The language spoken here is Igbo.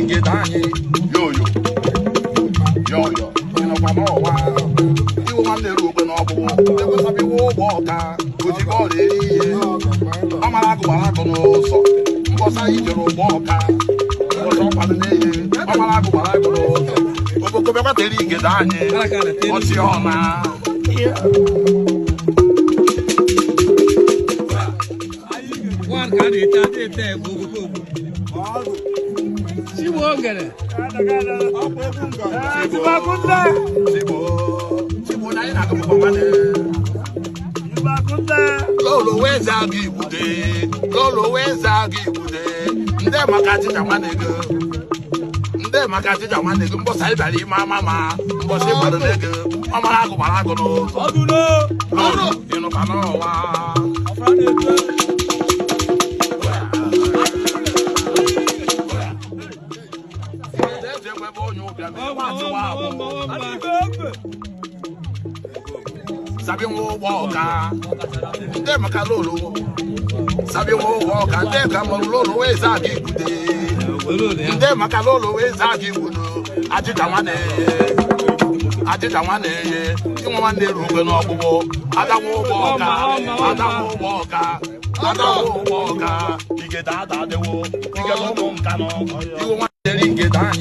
Ngede anyị yoyo yoyo ịnọkwa n'ọwa iwu nwanne eru ogbe n'ọgbụgbụ egwesabiwa ụgbọ ọka oji bọọlụ eri ihe ọmara agụ gbara agụ n'ụzọ mbọsa anyị jere ụgbọ ọka mbọsa ọkwanụ n'ehe ọmara agụ gbara agụ n'ụzọ oboko bịakwatere igede anyị ọchị ọna. One ka a na-ete adị ete bụ ogbo ogbo. Chigbo ogere. Chigbo Chigbo na anyị na-agụ nwanne. Lolo wee zaa gị igbude, lolo wee zaa gị igbude, ndị maka achịcha nwanne gị, ndị maka achịcha nwanne gị, mbọsị anyị bịara ime ama ma mbọsị ịgbado n'ego, ọmara agụ gbara agụ n'ụzọ. Ọdụlo. Lolo, ịnụkwa n'ọwa. Ọfra na-eto. Eze egbe ebe onye ụbịam, ebe achịwa agbụ. Sabi nwa ụgbọ ọka, ndị maka lolo, sabi nwa ụgbọ ọka, ndị ka mụrụ lolo wee zaa gị igbude. Ndị maka lolo wee zaa gị igbudo, ajịja nwanne ajịja nwanne eye, inwe nwanne eru ogbe n'ọgbụgbụ, ada nwa ụgbọ ọka, ada nwa ụgbọ ọka, ada nwa ụgbọ ọka, igede ada adịwo, igede ụmụ nka nọ, iwe nwanne eri ngede anyị.